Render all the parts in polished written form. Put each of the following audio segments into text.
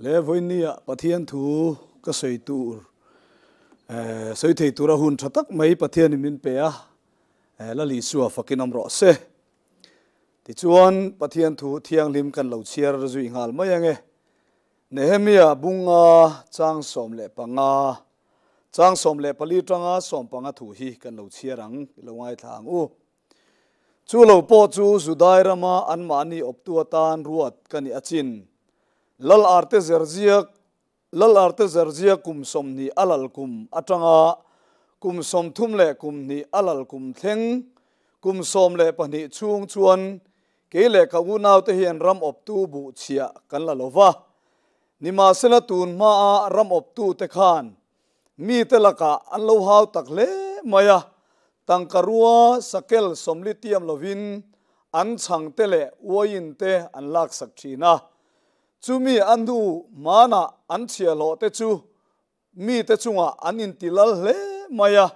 Le vawinia Pathian thu ka sawi tur sawi thei tura hun tha tak mai Pathianin min pe a, Lal Isua fakin awm rawh se. Tichuan Pathian thu thianghlim kan lo chhiar zui nghal mai ange. Nehemia bunga chang 15, chang 14 tanga 15 thu hi kan lo chhiar ang, i lo ngaithla ang u. Chu lo pawh chu Judai rama anmahni awptu atan ruat ka nih a chin. Lal Artezerziak Lal Artezerzia kum 20 a lal kum atanga kum 32 a lal kum thleng kum 12 chhung chuan kei leh ka unaute hian ram awptu buh chhiah kan la lo va. Nimahsela tun hmaa ram awptute khan mite lakah an lo hau tak hle mai a, tangka rua sakel 40 tiam lovin an chhangte leh uain te an laksak thin a. Chumi a hnu hmanah an chhiahhlawhte chu mite chungah an intilal hle mai a.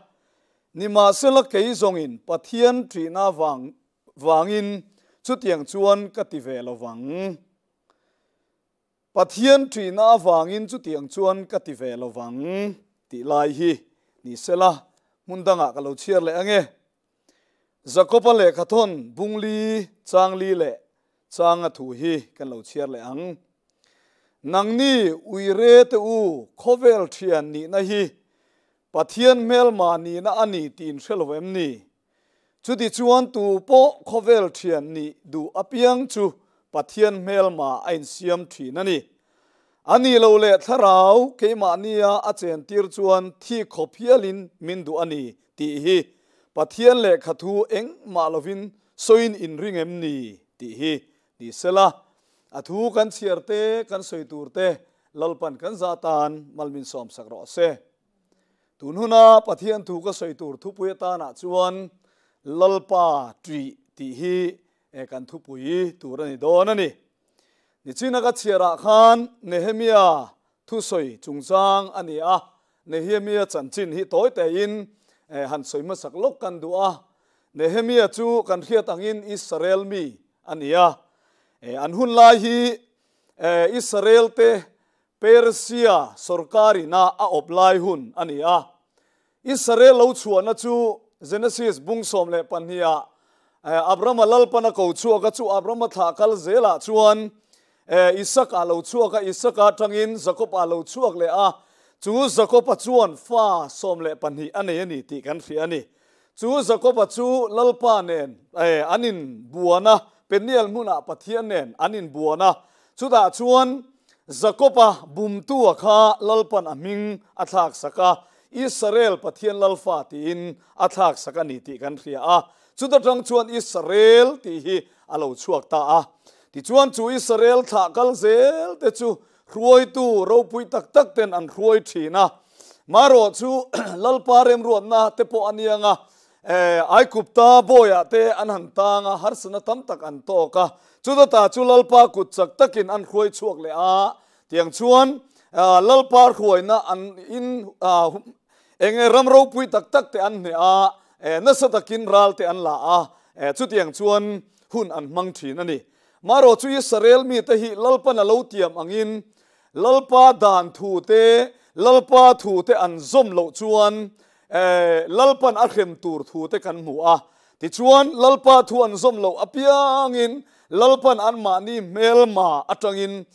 Nimahsela kei zawngin Pathian ṭihna vang vangin chutiang chuan ka ti ve lo vang. Pathian ṭihna avangin chutiang chuan ka ti ve lo vang tih lai hi ni sela hmun dangah ka lo chhiar leh ange. Jakoba lehkhathawn bungli changli leh changa thu hi kan lo chhiar leh ang. Nangni uire te u khawvel thian nihna hi Pathian hmelma nihna a ni tiin hre lo em ni? Chuti chuan tu pawh khawvel thian nih duh apiang chu Pathian hmelma a insiam thin a ni. Ani lo leh thlarau keimahnia a chentir chuan thi khawp hialin min duh a ni tih hi Pathian lehkha thu engmah lovin sawiin inring em ni tih hi ni sela. A thu kan chhiar te, kan sawi tur te Lalpan kan za tan malmin sawm sak rawh se. Tun huna Pathian thu ka sawi tur thupui atanah chuan Lalpa ṭih tih hi kan thupui tur a ni dawn a ni. Nichina ka chhiarah khan Nehemia thusawi chungchang a ni a, Nehemia chanchin hi tawi tein han sawi hmasak lawk kan duh a. Nehemia chu kan hriat angin Israel mi a ni a, an hun lai hi Israel te Persia sorkarina a awp lai hun a ni a. Israel lo chhuahna chu Genesis bung 12-ah Abrahama Lalpana ko chhuak a, chu Abrahama thlah kal zelah chuan Isaka lo chhuak a, Isaka atangin Jakob-a lo chhuak leh a, chu Jakob-a chuan fa 12 a nei a ni tih kan hria a ni. Chu Jakob-a chu Lalpa nen an inbuan a, Peniel hmunah Pathian nen an inbuan a, chutah chuan Jakob-a bumtu-a kha Lalpan a hming a thlak sak a, Israel Pathian Lalfa tiin a thlak sak a ni tih kan hria a. Chuta tang chuan Israel tih hi a lo chhuak ta a. Tichuan chu Israel thlah kal zel te chu hruaitu ropui tak tak ten an hruai thin a. Marawh chu Lalpa remruatna te pawh a niang a, Aikupta bawiah te an han tang a, harsatna tam tak an tawk a. Chuta ta chu Lalpa kut chak takin an hruai chhuak leh a. Tiang chuan Lalpa hruaina an in enge ram ropui tak tak te an hneh a, nasa takin ral te an la a, chutiang chuan hun an hmang thin a ni. Marawh chu Israel mite hi Lalpan a lo tiam angin Lalpa dan thu te, Lalpa thu te an zawm loh chuan Lalpan a hrem tur thu te kan hmu a. Tichuan Lalpa thu an zawm loh apiangin Lalpan anmahni hmelma atangin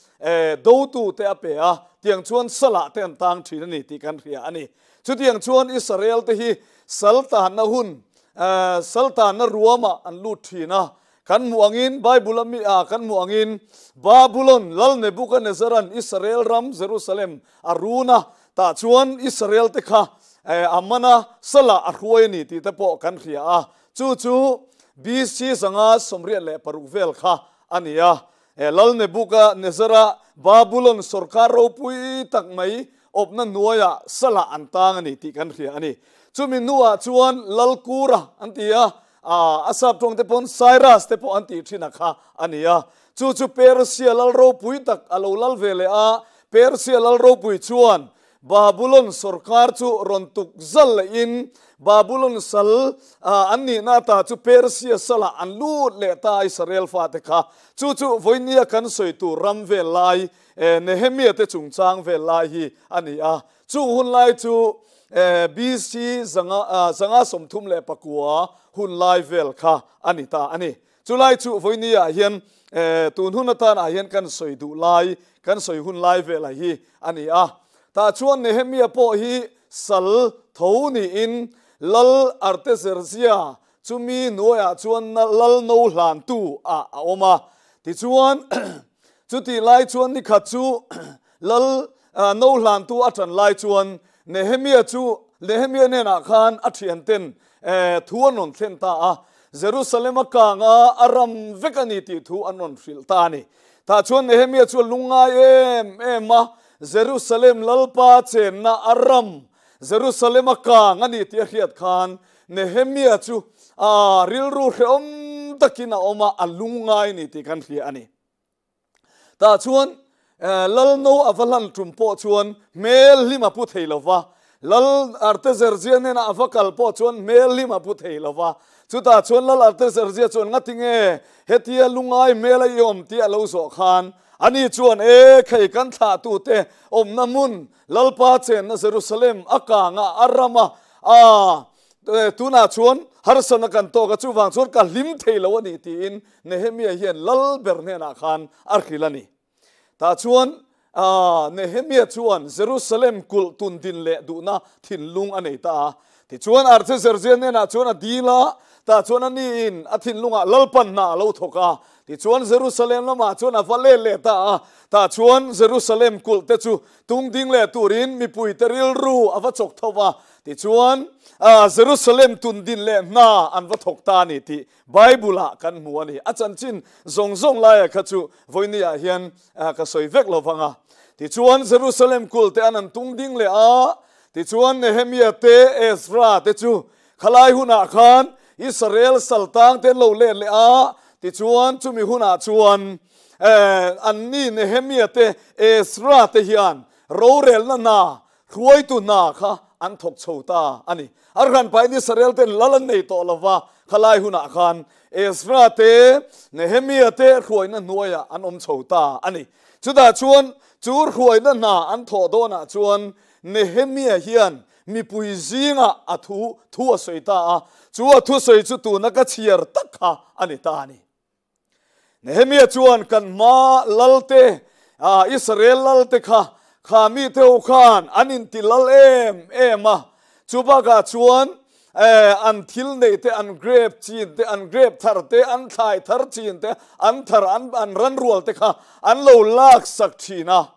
dotu te a pe a, tiang chuan salah te an tang thin a ni tih kan hria a ni. Chutiang chuan Israel te hi saltanna hun, saltanna ruamah an lut thin a. Kan hmuh angin Bible a mi a kan hmuh angin Babylon Lal Nebuchadnezzar-an Israel ram Jerusalem a run a, tah chuan Israel te kha a man a, salah a hruai a ni tih te pawh kan hria a. Chu chu BC 586 vel kha a ni a. Lal Nebuchadnezzar-a Babylon sorkar ropui tak mai awpna hnuaiah salah an tang a ni tih kan hria a ni. Chumi hnuah chuan Lal Kura an ti a, a sap tawng te pawn Cyrus te pawh an tih thin a kha a ni a. Chu chu Persia lal ropui tak a lo lal ve leh a. Persia lal ropui chuan Babulon sorkar chu rawn tuk zal lehin Babulon sal an nihna ata chu Persia salah an lut leh ta a Israel fate kha. Chu chu vawinia kan sawi tur ram vel lai Nehemia te chungchang vel lai hi a ni a. Chung hun lai chu BC 539 hun lai vel kha a ni ta a ni. Chulai chu vawinia hian tun hun atanah hian kan sawi duh lai, kan sawi hun lai velah hi a ni a. Tah chuan Nehemia pawh hi sal tho niin Lal Artaxerxes chumi hnuaiah chuan lal no hlantu ah a awm a. Tichuan, chutih lai chuan nikhat chu lal no hlantu a tan lai chuan Nehemia chu Nehemia hnenah khan a thianten Thu an rawn thlen ta a, Jerusalem a kang a, a ram vek a ni tih thu an rawn hrilh ta a ni. Tah chuan Nehemia chu a lungngai em em a, Jerusalem Lalpa chenna a ram, Jerusalem a kang a ni tih a hriat khan Nehemia chu a rilru hrehawm takin a awm a, a lungngai a ni tih kan hria a ni. Tah chuan Lalno a va hlan tum pawh chuan hmel hlim a pu thei lo va, Lal Artaxerxes hnena a va kal pawh chuan hmel hlim a pu thei lo va. Chutah chuan Lal Artaxerxes chuan ngatinge hetia lungai hmel a i awm tih a lo zawh khan ani chuan e khei kan thlahtute awmna hmun Lalpa chenna Jerusalem a kanga a rama a Tunah chuan harsatna kan tawk a, chuvang chuan ka hlim thei lo a ni tiin Nehemia hian lal ber hnenah khan a hrilh a ni. Tah chuan Nehemia chuan Jerusalem kulh tun din leh duhna thinlung a nei ta a. Tichuan Artaxerxes hnenah chuan a dil a, tah chuan a niin a thinlungah Lalpan hna a lo thawk a. Tichuan Jerusalem lamah chuan a va let leh ta a, tah chuan Jerusalem kulh te chu tung ding leh turin mipuite rilru a va chawk tho va. Tichuan, Jerusalem tun din leh hna an va thawk ta a ni tih Bible-ah kan hmu a ni. A chanchin zawng zawng laia kha chu vawinia hian ka sawi vek lo vang a. Tichuan, Jerusalem kul te an an tung ding leh a, tichuan Nehemia te, Ezra te chu khalai hunah khan Israel saltang te an lo let leh a, tichuan chumi hunah chuan anni Nehemia te, Ezra te hian rorelna hna Hruaitu hna kha an thawk chho ta a ni. A hran pahin Israel ten lal an nei tawh lo va, khalai hunah khan Ezra te, Nehemia te hruaina hnuaiah an awm chho ta a ni. Chutah chuan chu hruaina hna an thawh dawnah chuan Nehemia hian mipui zingah a thu thu a sawi ta a, chu a thusawi chu tuna ka chhiar tak kha a ni ta a ni. Nehemia chuan kan hma lalte, Israel lalte kha, kha mite ho khan an inti lal em em a. Chu bakah chuan an thil neih te, an grape chin te, an grape thar te, an thlai thar chin te, an thar an ran rual te kha an lo lak sak thin a.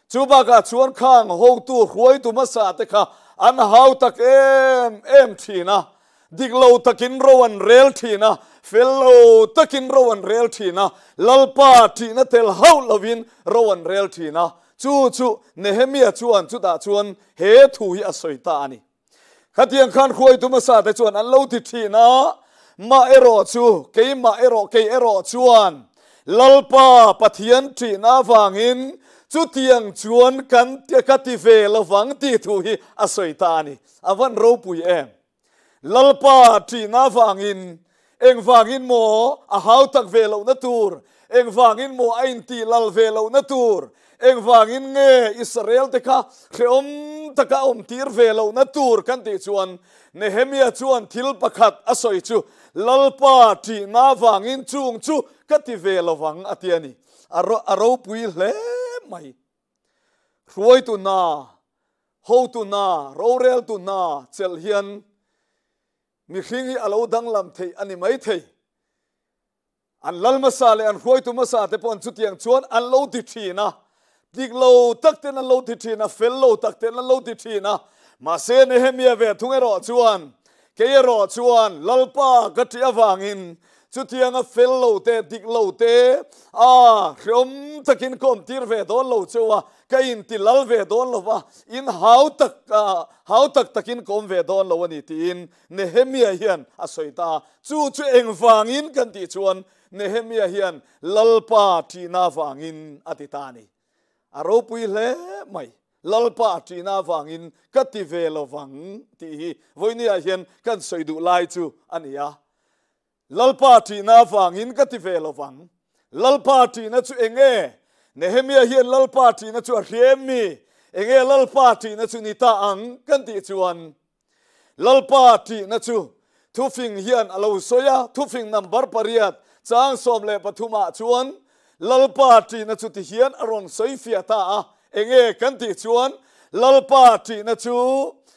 Chu bakah chuan khang hotu hruaitu hmasa te kha an hau tak em em thin a, dik lo takin ro an rel thin a, fel lo takin ro an rel thin a, Lalpa ṭihna tel hauh lovin ro an rel thin a. Chu chu Nehemia chuan chutah chuan he thu hi a sawi ta a ni. Khatiang khan hruaitu hmasa te chuan an lo ti thin a, mah erawh chu, keimah erawh, kei erawh chuan Lalpa Pathian ṭihna avangin chutiang chuan kan ka ti ve lovang tih thu hi a sawi ta a ni. A van ropui em! Lalpa ṭihna avangin Engvangin maw a hau tak ve lohna tur? Engvangin maw a intih lal ve lohna tur? Engvangin nge Israel te kha hrehawm taka awmtir ve lohna tur kan tih chuan Nehemia chuan thil pakhat a sawi chu, Lalpa ṭihna avangin chung chu ka ti ve lovang a ti a ni. A ropui hle mai. Hruaitu hna, hotu hna, roreltu hna chelh hian Mihring hi a lo danglam theih a ni maithei. An lal hmasa leh an hruaitu hmasa te pawh chutiang chuan an lo ti thin a, dik lo tak ten an lo ti thin a, fel lo tak ten an lo ti thin a. Mahse Nehemia ve thung erawh chuan, Kei erawh chuan Lalpa ka ṭih avangin chutianga fel lo te, dik lo te, a hreawm takin ka awmtir ve dawn lo cheu a, Ka inti lal ve dawn lo va, in hau tak hau tak takin ka awm ve dawn lo a ni tiin Nehemia hian a sawi ta a. Chu chu engvangin kan tih chuan Nehemia hian Lalpa ṭihna vangin a ti ta a ni. A ropui hle mai. Lalpa ṭihna avangin ka ti ve lo vang tih hi vawinia hian kan sawi duh lai chu a ni a. Lalpa ṭihna avangin ka ti ve lo vang. Lalpa ṭihna chu eng nge? Nehemia hian Lalpa ṭihna chu a hriam mi? Eng nge Lalpa ṭihna chu ni ta ang kan tih chuan Lalpa ṭihna chu thufing hian a lo sawi a, thufing number pariat chang 13 ah chuan Lalpa ṭihna chu ti hian a rawn sawi fiah ta a, eng nge kan tih chuan Lalpa ṭihna chu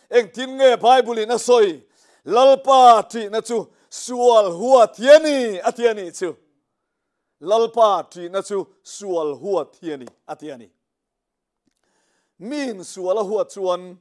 engtin nge Bible in a sawi? Lalpa ṭihna chu sual huat hi a ni a ti a nih chu. Lalpa ṭihna chu sual huat hi a ni a ti a ni. Miin sual a huat chuan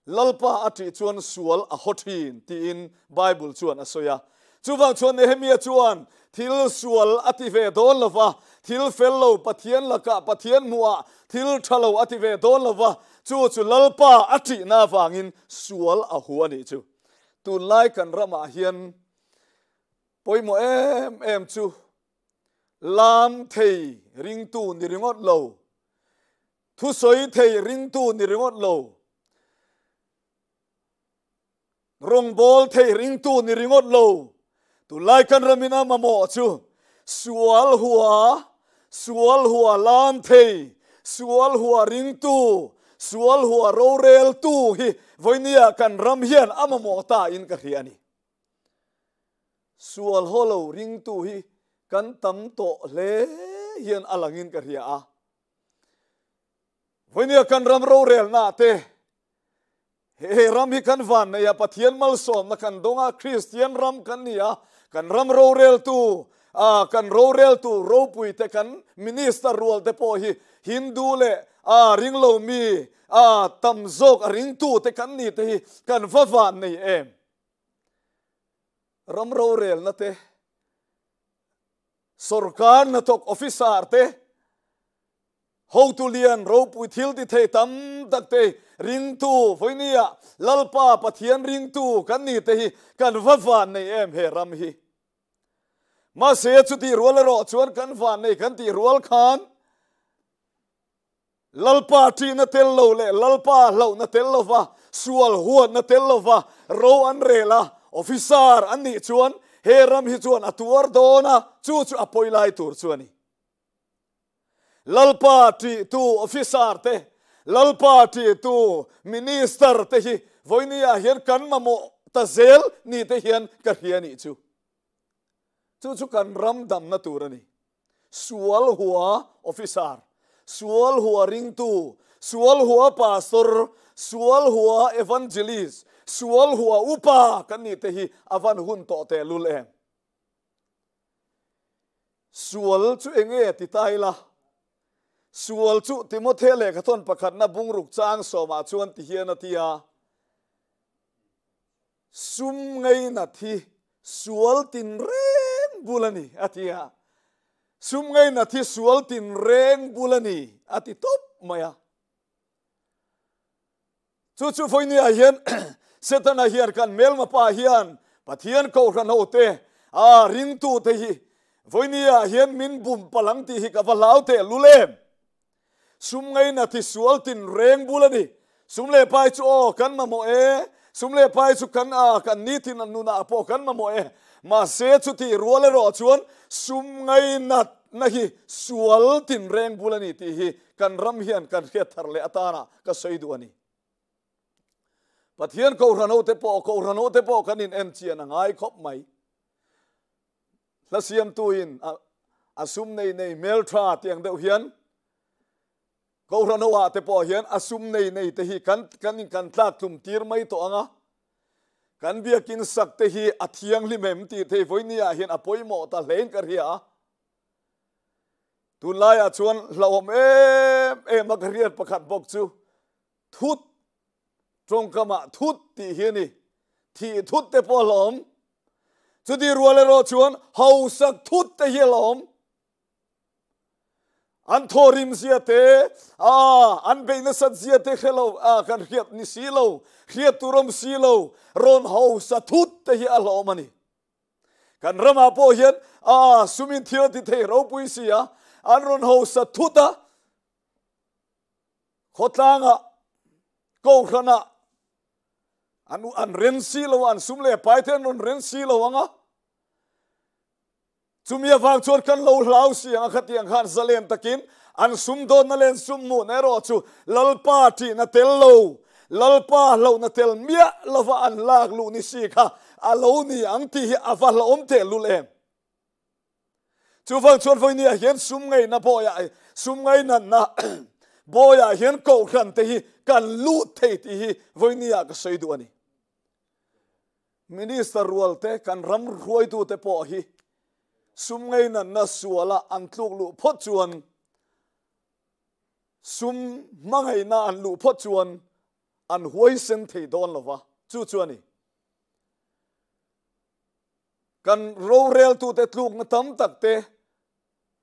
Lalpa a ṭih chuan sual a haw ṭhin tiin Bible chuan a sawi a. Chuvang chuan Nehemia chuan thil sual a ti ve dawn lo va, thil fel lo Pathian lakah Pathian hmuhah thil ṭha lo a ti ve dawn lo va, chu chu Lalpa a ṭihna avangin sual a hu a nih chu. Tunlai kan ramah hian pawimawh em em chu lam thei ringtu ni ringawt lo, thusawi thei ringtu ni ringawt lo, rawngbâwl thei ringtu ni ringawt lo, tunlai kan ramin a mamawh chu sual hua, sual hua lam thei, sual hua ringtu, sual hua roreltu hi vawinia kan ram hian a mamawh ta in ka hria a ni. Sual haw lo ringtu hi kan tam tawh hle hian a langin ka hria a. Vawinia kan ram rorelna te, he ram hi kan van nei a, Pathian malsawmna kan dawng a, Kristian ram kan ni a, kan ram roreltu, kan roreltu ropui te, kan minister rual te pawh hi Hindu leh ringlo mi tam zawk a ringtu te kan ni te hi kan va van nei em? Ram rorelna te, sorkar hnathawk officer te, hotu lian ropui thil ti thei tam tak te ringtu vawinia Lalpa Pathian ringtu kan ni te hi kan va van nei em he ram hi. Mahse chutih rual erawh chuan kan van nei kan tih rual khan Lalpa ṭihna tel lo leh Lalpa hlauhna tel lova, sual huatna tel lova ro an rel a, officer an nih chuan he ram hi chuan a tuar dawn a, chu chu a pawi lai tur chu a ni. Lalpa ṭihtu officer te, Lalpa ṭihtu minister te hi vawinia hian kan mamawh ta zel ni te hian ka hria nih chu. Chu chu kan ram damna tur a ni. Sual hua officer, sual hua ringtu, sual hua pastor, sual hua evangelist, sual hua upa kan nih te hi a van hun tawh teh lul em? Sual chu eng nge ti ta ila? Sual chu Timothy lehkhathawn pakhatna bungruk chang sawmah chuan ti hian a ti a. Sum ngainat hi sual tinreng bul a ni, a ti a. Sum ngainat hi sual tinreng bul a ni, a ti tawp mai a. Chu chu vawinia hian Setana hian kan hmelma pa hian Pathian kohhran hote a ringtute hi vawinia hian min bum palh ang tih hi ka va hlau teh lul em? Sum ngaina thi sual tin reng bul a ni. Sum leh pai chu aw kan mamawh e, sum leh pai chu kan a kan nitin nunah pawh kan mamawh e. Mahse chutih rual erawh chuan sum ngainatna hi sual tin reng bul a ni tih hi kan ram hian kan hriat thar leh atana ka sawi duh a ni. Pathian kohhran hote pawh kohhran hote pawh kan in en chian a ngai khawp mai. Hla siamtuin a sum nei nei hmeltha tiang deuh hian Kohhran ho ah te pawh hian a sum nei nei te hi kan kan in kan tlak tlum tir mai tawh ang a. Kan biakin sak te hi a thianghlim em tih thei vawiini ah hian a pawimawh ta hlein ka hria a. Tunlaiah chuan hlauhawm em em a ka hriat pakhat bawk chu thut tawngkamah thut tih hi a ni. Thih thut te pawh a hlauhawm. Chuti rual erawh chuan hausak thut te hi a hlauhawm. An thawrim zia te, a an beih nasat zia te hre lo, a kan hriat ni si lo, hriat tur awm si lo, rawn hausa thut te hi a hlauhawm a ni. Kan ramah pawh hian a sumin thil a ti thei ropui si a, an rawn hausa thut a, khawtlangah. Kohhranah an an ren si lo a, an sum leh pai te an rawn ren si lo ang a. Chumi avang chuan kan lo hlau si ang a, khatiang khan zalen takin an sum dawnna leh an sum hmuhna erawh chu Lalpa ṭihna tel lo, Lalpa hlauhna tel miah lova an lak luh ni si kha a lo ni ang tih hi a va hlauhawm tehlul em. Chuvang chuan vawinia hian sum ngaihna bawiah, sum ngainatna bawiah hian kohhran te hi kan lut thei tih hi vawinia ka sawi duh a ni. Minister rual te, kan ram hruaitute pawh hi sum ngainatna suala an tluk luh phawt chuan, sum hmangaihna an luh phawt chuan an huaisen thei dawn lo va, chu chu a ni. Kan roreltute tlukna tam tak te,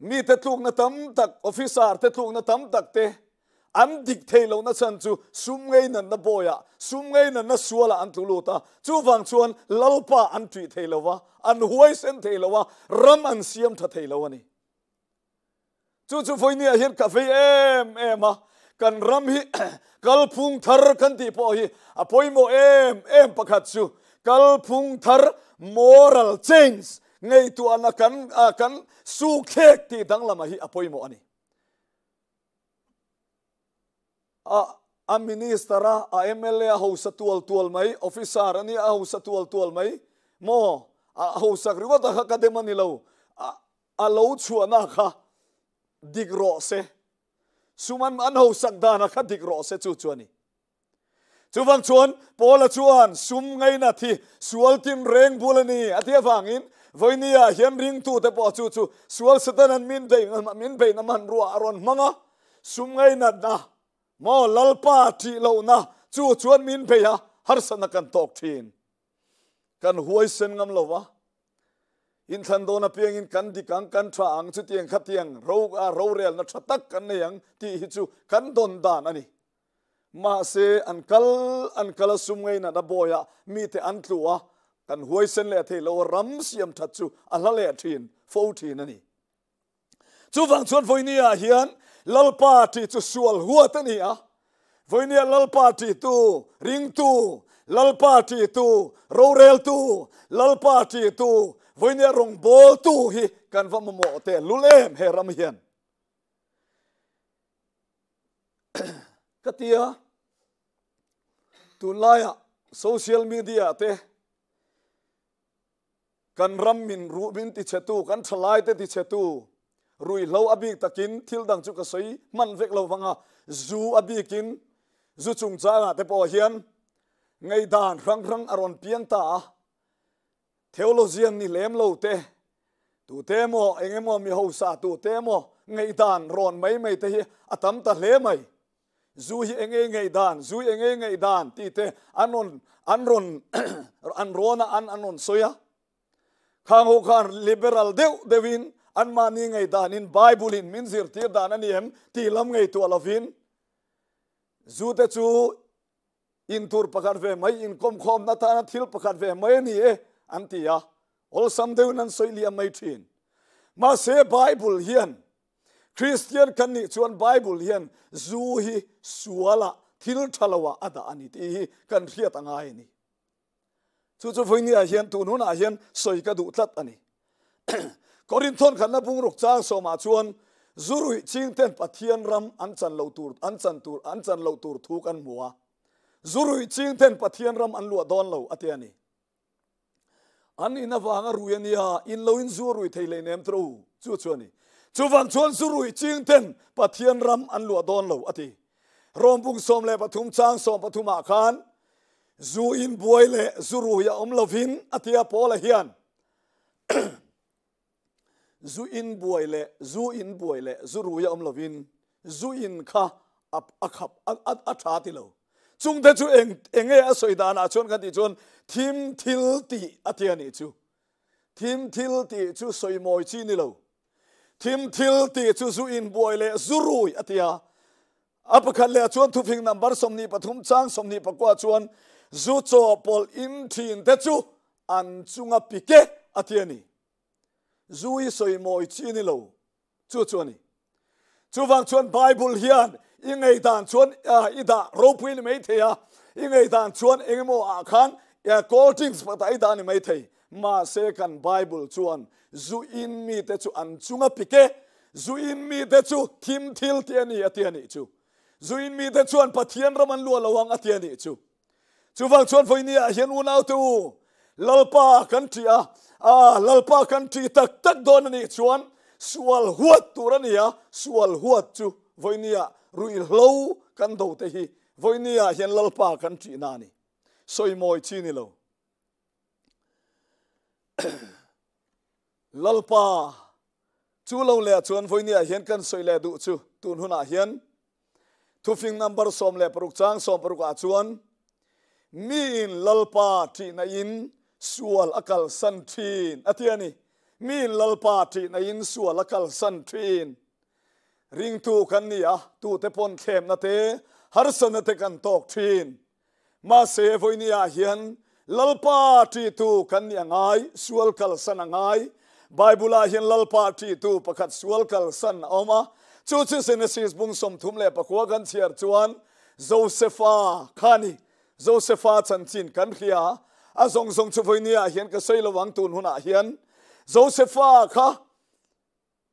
mite tlukna tam tak, officer te tlukna tam tak te an dik thei lohna chhan chu sum ngeinanna bawiah, sum ngeinanna sualah an tlu lut a. Chuvang chuan Lalpa an ṭih thei lo va, an huaisen thei lo a, ram an siam ṭha thei lo a ni. Chu chu vawinia hian ka vei em em a, kan ram hi kalphung thar kan tih pawh hi a pawimawh em em pakhat chu kalphung thar moral change ngaihtuahna kan kan sukthlek tih danglam hi a pawimawh a ni. A a minister a, a mla a hausa tual tual mai, officer a nia a hausa tual tual mai maw? A hausak ringawt a kha ka dem a ni lo, a A lo chhuahna kha dik rawh se, sum an an hosak dana kha dik rawh se chu chu a ni. Chuvang chuan Paula chuan sum ngainat hi sual tin reng bul a ni a ti avangin vawinia hian ringtute pawh chu chu sual Satan an min beih min beihna hmanrua a rawn hmang a, sum ngainatna maw Lalpa ṭih lohna chu chuan min beih a, harsatna kan tawk ṭhin. Kan huaisen ngam lo va, inthlan dawn apiangin kan dik ang, kan tha ang, chutiang khatiang ro a rorelna tha tak kan nei ang tih hi chu kan dawn dan a ni. Mahse, an kal an kal a sum ngei natna bawiah mite an tlu a, kan huaisen leh thei lo a, ram siam that chu a hla leh thin fo thin a ni. Chuvang chuan vawinia hian Lalpa tih chu sual huat a ni a. Vawinia Lalpa tihtu, ringtu, Lalpa tihtu, roreltu, Lalpa tihtu, vawinia rawngbawltu hi kan va mamawh teh lul em he ram hian. Ka tia tunlaiah social media te Kan ram min ruh min tichhetu, kan thalaite tichhetu, ruihhlo a bik takin thil dang chu ka sawi hman vek lo vang a, zu a bikin zu chungchangah te pawh hian ngaihdan hrang hrang a rawn piang ta a, theologian ni lem lo te, tute emaw eng emaw mi hausa tute emaw ngaihdan rawn mai mai te hi a tam ta hle mai. Zu hi eng nge ngaihdan, zu hi eng nge ngaihdan tih te an rawn an rawn an rawn a, an an rawn sawi a. Khang ho khan liberal deuh deuhin anmahni ngaihdanin Bible in min zirtir dan a ni em tih lam ngaihtuah lovin zu te chu intur pakhat ve mai, inkawmkhawmna tana thil pakhat ve mai a ni e an ti a. Awlsam deuhin an sawi liam mai thin. Mahse Bible hian Kristian kan nih chuan Bible hian zu hi sualah thil tha loah a dah a ni tih hi kan hriat a ngai a ni. Chu chu vawinia hian tun hunah hian sawi ka duh tlat a ni. Korinthon khatna bungruk chang sawmah chuan zu ruih ching ten Pathian ram an chan lo tur an chan tur an chan loh tur thu kan hmu a. Zu ruih ching ten Pathian ram an luah dawn lo a ti a ni. An in avanga rui a nia, in lo in zu a rui thei leh nem tawh u, chu chu a ni. Chuvang chuan zu rui ching ten Pathian ram an luah dawn lo, a ti. Rom bung 13 chang 13 ah khan zu in buai leh zu rui a awm lovin a ti a, Paula hian Zu in buai leh zu in buai leh zu rui a awm lovin zu in kha a a khap a a a tha ti lo. Chungte chu eng eng nge a sawi danah chuan kan tih chuan thim thil tih a ti a nih chu. Thim thil tih chu sawi mawi chi ni lo. Thim thil tih chu zu in buai leh zu rui a ti a. A pakhat leh chuan thufing number 23 chang 24 chuan zu chawhpawlh in thin te chu an chunga pike a ti a ni. Zu hi sawi mawi chi a ni lo, chu chu a ni. Chuvang chuan Bible hian I ngaihdan chuan i dah ropui a ni maithei a, i ngaihdan chuan eng emaw ah khan cold drinks pakhatah i dah a ni maithei. Mahse kan Bible chuan zu in mite chu an chunga pik e, zu in mite chu thim thil ti a ni a ti a nih chu. Zu in mite chuan Pathian ram an luah lo ang a ti a nih chu. Chuvang chuan vawinia hian unaute u, Lalpa kan ṭih a, a Lalpa kan ṭih tak tak dawn a nih chuan sual huat tur a ni a, sual huat chu vawinia ruihhlo kan do te hi vawinia hian Lalpa kan ṭihna a ni. Sawimawi chi ni lo. Lalpa chu lo leh chuan vawinia hian kan sawi leh duh chu tun hunah hian Thufing number 16 chang 16 ah chuan miin Lalpa ṭihna in sual a kalsan ṭhin a ti a ni. Miin Lalpa ṭihna in sual a kalsan ṭhin. Ringtu kan ni a, tute pawn thlemna te, harsatna te kan tawk ṭhin. Mahse, vawinia hian Lalpa ṭihtu kan nih a ngai, sual kalsan a ngai. Bible-ah hian Lalpa ṭihtu pakhat sual kalsan a awm a, chu chu Genesis bung 39 kan chhiar chuan Josefa kha a ni. Josefa chanchin kan hria. A zawng zawng chu vawinia hian ka sawi lo ang tun hunah hian. Josefa kha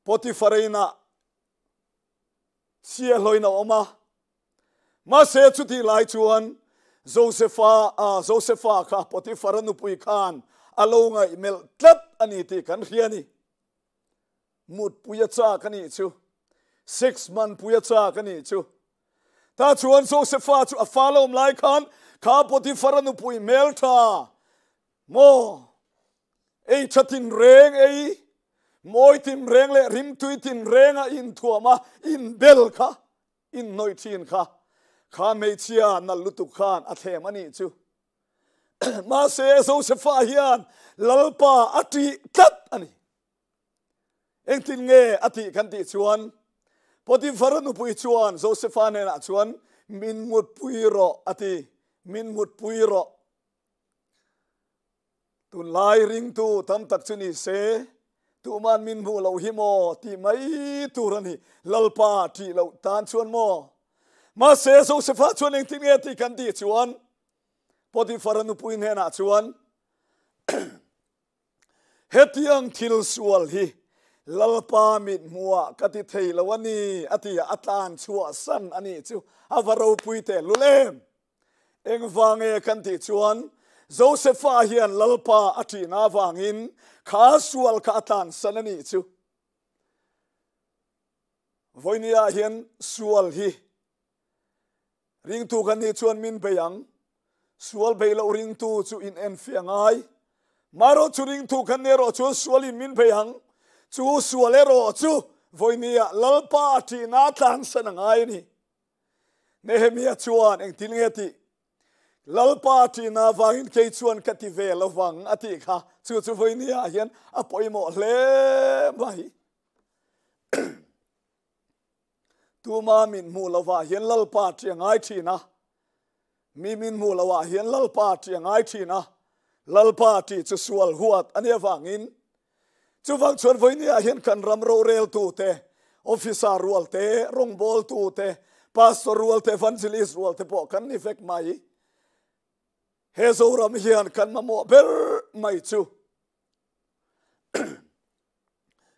Potiphar inah chhiahhlawin a awm a. Mahse chutih lai chuan Josefa, Josefa kha Potifara nupui khan a lo ngaihmelh tlat a ni tih kan hria a ni. Mutpui a chak a nih chu. Sex hmanpui a chak a nih chu. Tah chuan Josefa chu a fa la awm lai khan kha Potifara nupui hmeltha maw ei tha tinreng ei, mawi tinreng leh rimtui tinrenga inthuama inbel kha Inhnawih thin kha, kha hmeichhia nalh lutuk khan a thlem a nih chu. Mahse, Josefa hian Lalpa a ṭih tlat a ni. Engtin nge a tih kan tih chuan, Potifara nupui chuan Josefa hnenah chuan, Min mutpui rawh a ti, min mutpui rawh. Tunlai ringtu tam tak chu ni se, tuman min hmuh loh hi maw tih mai tur a ni. Lalpa ṭih loh tan chuan maw? Mahse, Josefa chuan engtin nge tih kan tih chuan, Potifara nupui hnenah chuan, Hetiang thil sual hi Lalpa mit hmuhah ka ti thei lo a ni, a ti a, a tlan chhuahsan a nih chu a va ropui tehlul em! Engvange kan tih chuan Josefa hian Lalpa a ṭihna avangin kha sual kha a tlansan a nih chu. Vawinia hian sual hi ringtu kan nih chuan min bei ang. Sual bei loh ringtu chu in enfiah ngai. Marawh chu ringtu kan nih erawh chuan sualin min bei ang. Chu sual erawh chu vawinia Lalpa a ṭihna a tlansan a ngai a ni. Nehemia chuan engtin nge tih? Lalpa ṭihna avangin kei chuan ka ti ve lo vang a tih kha chu chu vawinia hian a pawimawh hle mai. Tuma min hmuh lovah hian Lalpa ṭih a ngai ṭhin a, mi min hmuh lovah hian Lalpa ṭih a ngai ṭhin a, Lalpa ṭih chu sual huat a nih avangin Chuvang chuan vawinia hian kan ram roreltu te, officer rual te, rawngbawltu te, pastor rual te, evangelist rual te pawh kan ni vek mai. He Zoram hian kan mamawh ber mai chu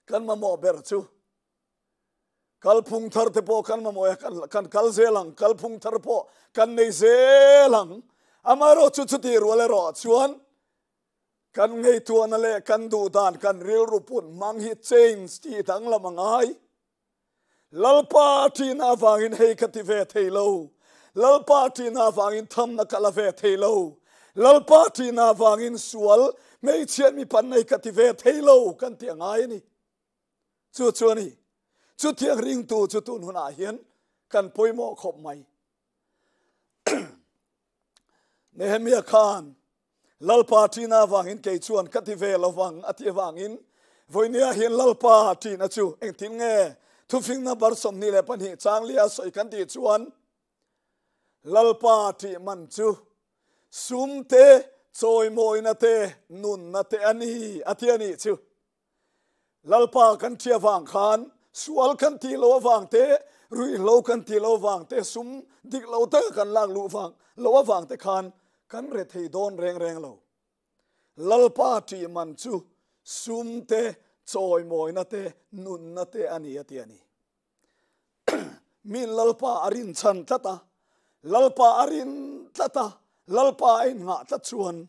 kan mamawh ber chu kalphung thar te pawh kan mamawh a, kan kal zel ang, kalphung thar pawh kan nei zel ang. Amaherawhchu chuti rual erawh chuan Kan ngaihtuahna leh kan duhdan, kan rilru put hmang hi change tih danglam a ngai. Lalpa ṭihna avangin hei ka ti ve thei lo. Lalpa ṭihna avangin thamna ka la ve thei lo. Lalpa ṭihna avangin sual hmeichhiat mipat nei ka ti ve thei lo kan ti a ngai a ni. Chu chu a ni. Chutiang ringtu chu tun hunah hian kan pawimawh khawp mai. Nehemia khan Lalpa ṭihna avangin kei chuan ka ti ve lo vang a tih avangin vawinia hian Lalpa ṭihna chu engtin nge thufingna bar 22 chang lia sawi kan tih chuan Lalpa ṭih man chu sum te chawimawina te nunna te a ni a ti a nih chu. Lalpa kan ṭhi avang khan sual kan tih loh avang te, Ruihhlo kan tih lo vang te, sum dik lo taka kan lak luh vang lo avang te khan kan rethei dawn reng reng lo. Lalpa ṭih man chu sum te, chawimawina te, nunna te a ni a ti a ni. Min Lalpa a rin chhan tlat a, Lalpa a rin tlat a, Lalpa a innghah tlat chuan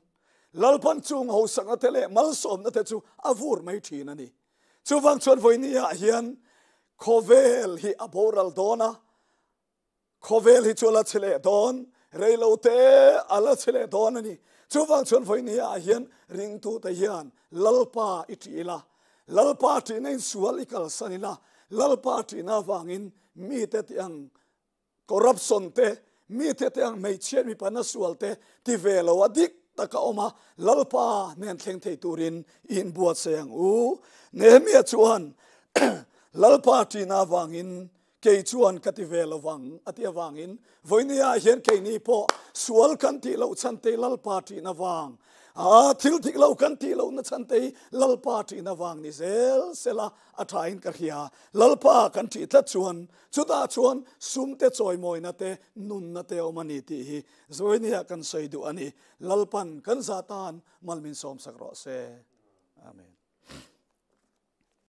Lalpan chung hausakna te leh malsawmna te chu a vur mai thin a ni. Chuvang chuan vawinia hian khawvel hi a boral dawn a, khawvel hi chu a la chhe leh dawn, reilo te a la chhe leh dawn a ni. Chuvang chuan vawinia hian ringtute hian Lalpa i ṭih ila, Lalpa ṭihna in sual i kalsan ila, Lalpa ṭihna avangin mite tih ang Corruption te, mite te ang hmeichhia mipa na sual te ti ve lo a dik tak a awm a, Lalpa nen thleng thei turin i inbuatsaih ang u. Nehemia chuan Lalpa ṭihna avangin kei chuan ka ti ve lo vang a ti avangin vawinia hian keini pawh sual kan tih loh chhan te Lalpa ṭihna vang a, thil dik lo kan tih lohna chhan te Lalpa ṭihna vang ni zel sela a ṭhain ka hria. Lalpa kan ṭih tlat chuan Chutah chuan sumte chawimawina te, nunna te a awm a ni tih hi Zawinia kan sawi duh a ni. Lalpan kan zah tan mal min sawmsak rawh se. Amen.